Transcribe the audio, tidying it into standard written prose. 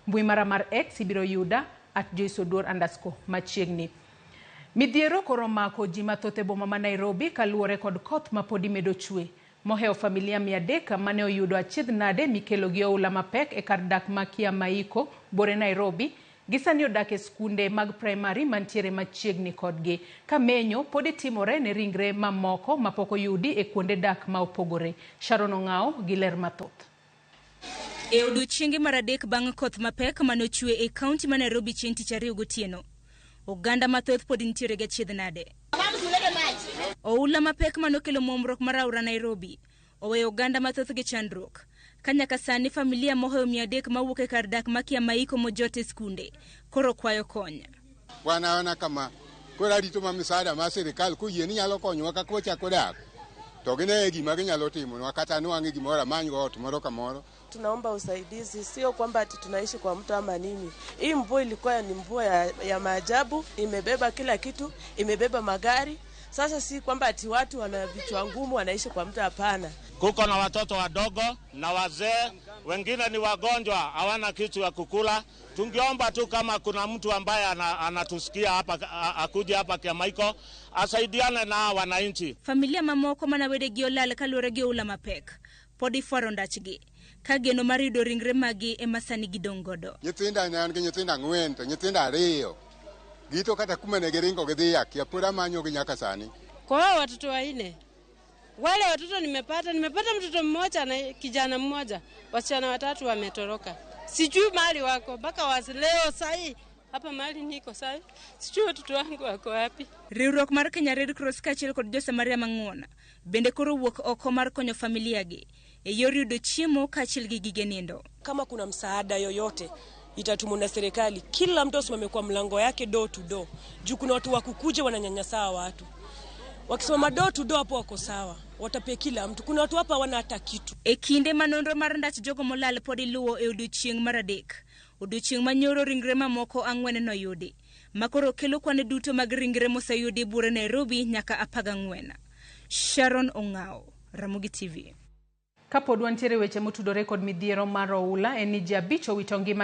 Mbui mara mar X ibiro yuda at Joyce Oduor underscore machiegni. Midhiero koro omako ji mathoth e boma ma Nairobi kaluwore kod koth ma podi medo chwe. Mohewo familia 300 mane oyudo achiedh nade mikelo gi oula mapek e kar dak ma Kiamaiko, buore Nairobi, gisani odak e skunde mag primary mantiere machiegni kodgi. Ka menyo podi timore ne ringre mamoko mapok oyudi e kuonde dak ma opogore. Sharon Ong'awo gi ler mathoth. E odiechienge mar adek bang' koth mapek mane ochwe e kaunti ma Nairobi chieng' tich ariyo gotieno, oganda mathoth pod nitiere gi achiedh nade. Oula mapek mane okelo muomruok mar aora Nairobi oweyo oganda mathoth gi chandruok. Ka nyaka sani familia mohewo 300 mawuok e kar dak ma Kiamaiko mojot e skunde koro kwayo kony. Wan kama koro arito ma misaada mar sirikal koyie ni nyalo konyowa kaka wachako dak to gine gima ginyalo timonwa kata nwang'e gimoro amany go ot moro kamoro. Tunaomba usaidizi, sio kwamba ati tunaishi kwa mtu ama nini. Hii mvua ilikuwa ni mvua ya maajabu, imebeba kila kitu, imebeba magari. Sasa si kwamba ati watu wana vichwa ngumu wanaishi kwa mtu, hapana. Kuko na watoto wadogo na wazee, wengine ni wagonjwa, hawana kitu ya kukula. Tungeomba tu kama kuna mtu ambaye anatusikia hapa, akuje hapa Kiamaiko asaidiane na wananchi. Familia mamoko mana wedegi olal kaluwore gi oula mapek pod ifwaro ndachgi ka geno mar yudo ringre magi ema sani gidong' godo. Nyithinda ne an gi nyithindo 4 to nyithindo 2 gito kata kuma ne giringo gidhi akia pod amanyogi nyaka sani. Kwa hao watoto 4 wale watoto nimepata mtoto mmoja na kijana mmoja, wasichana 3 wametoroka, sijui mahali wako mpaka leo sahi hapa mahali niko sahi sijui watoto wangu wako wapi. Riwruok mar Kenya Red Cross kaachiel kod Josamaria mang'won bende koro wuok oko mar konyo familia gi e yor yudo chiemo kaachiel gi gige nindo. Kama kuna msaada yoyote itatumwa na serikali, kila mtu asimame kwa mlango yake door to door. Juu kuna watu wakukuja wananyanyasa watu. Wakisimama door to door hapo wako sawa, watapea kila mtu. Kuna watu hapa hawana hata kitu. E kinde ma nonro mar ndach jogo molal pod iluwo e odiechieng' mar adek, odiechieng' ma nyoro ringre mamoko 4 noyudi, ma koro kelo kwan duto mag ringre moseyudi e buore Nairobi nyaka 14. Sharon Ong'awo, Ramogi TV. Kapod wantiere weche motudore kod midhiero mar oula en ni ji 5 owito ngima